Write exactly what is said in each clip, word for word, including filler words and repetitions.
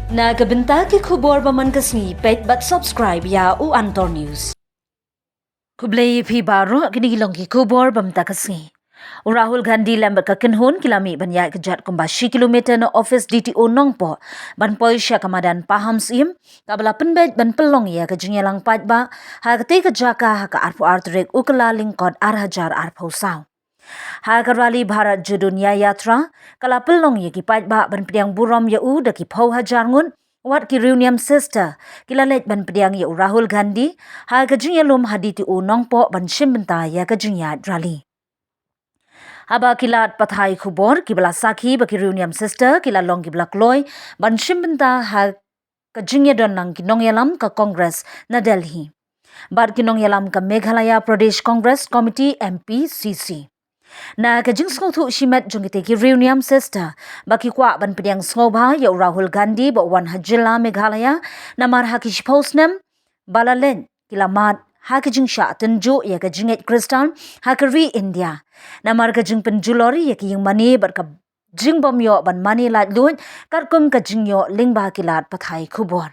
Na ka bynta ki khubor ba man ka sngi, peit bad subscribe ïa u Antor News. Khublei ïa phi baroh, kine ki long ki khubor ba mynta ka sngi. U Rahul Gandhi lem bad ka kynhun ki la mih ban ïaid kjat kumba shi kilometer na office D T O Nongpoh ban poi sha ka madan Pahamsyiem, kaba la pynbeit ban pynlong ïa ka jingïalang paidbah ha katei ka jaka ha ka arphew ar tarik u Kyllalyngkot ar hajar arphew saw. Ha ka rally Bharat Jodo Nyay Yatra, ka la pynlong ïa ki paidbah ban pdiang burom ïa u da ki phew hajar ngut, wat ki riewniam sister ki la leit ban pdiang ïa u Rahul Gandhi ha ka jingïalum ha D T O Nongpoh ban shim bynta ïa ka jingïaid rally. Haba ki lad pathai khubor, kiba la sakhi ba ki riewniam sister ki la long kiba la kloi ban shim bynta ha ka jingïadon lang ki nongïalam ka Congress na Delhi bad ki nongïalam ka Meghalaya Pradesh Congress Committee, M P C C. Na ka jingsngewthuh shimet jong kitei ki riewniam sister ba ki kwah ban pdiang sngewbha ïa u Rahul Gandhi ba u wan ha jylla Meghalaya, namar ha ki shiphew snem ba la leit ki la mad ha ka jingshah tynjuh ïa ka jingngeit Khristan ha ka ri India, namar ka jingpynjulor ïa ka ïingmane bad ka jingbym ïoh ban mane laitluid, katkum ka jingïoh lyngba ki lad pathai khubor.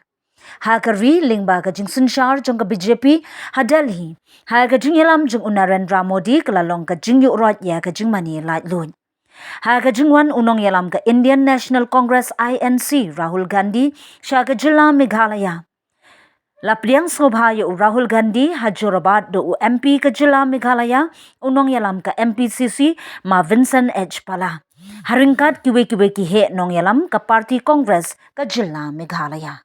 Ha ka ri, lyngba ka jingsynshar jong ka B J P ha Delhi, ha ka jingïalam jong u Narendra Modi ka la long ka jingïuhroit ïa ka jingmane laitluid. Ha ka jingwan u nongïalam ka Indian National Congress, I N C, Rahul Gandhi sha ka jylla Meghalaya, la pdiang sngewbha ïa u Rahul Gandhi ha Jorabat da u M P ka jylla Meghalaya, u nongïalam ka M P C C, Ma Vincent H Pala, ha ryngkat kiwei kiwei ki heh nongïalam ka party Congress ka jylla Meghalaya.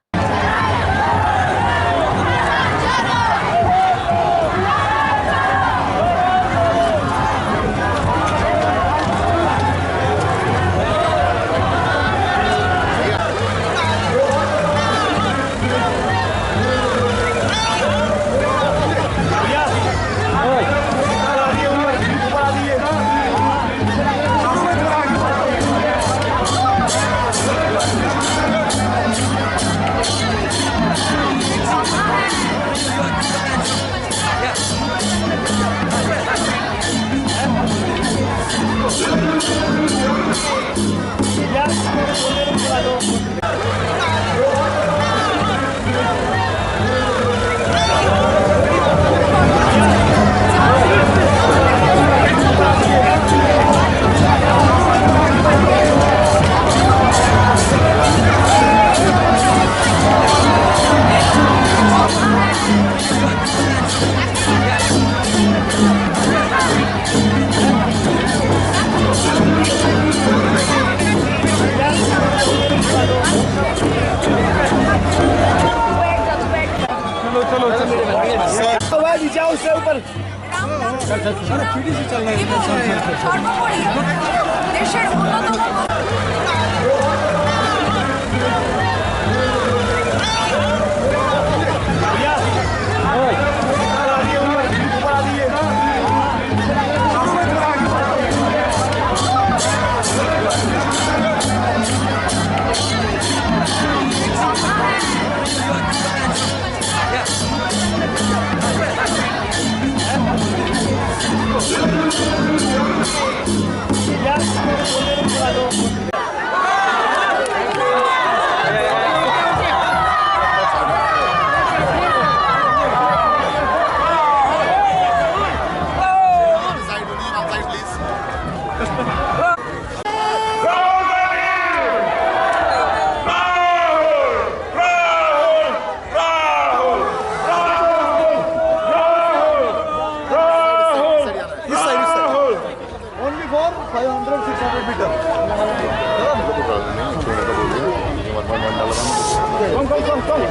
चलो, चलो, चलो। भाई, जाओ उससे ऊपर। সর্বোপরি দেশের অন্যতম Only for five hundred, six hundred meter. Come, come, come, come.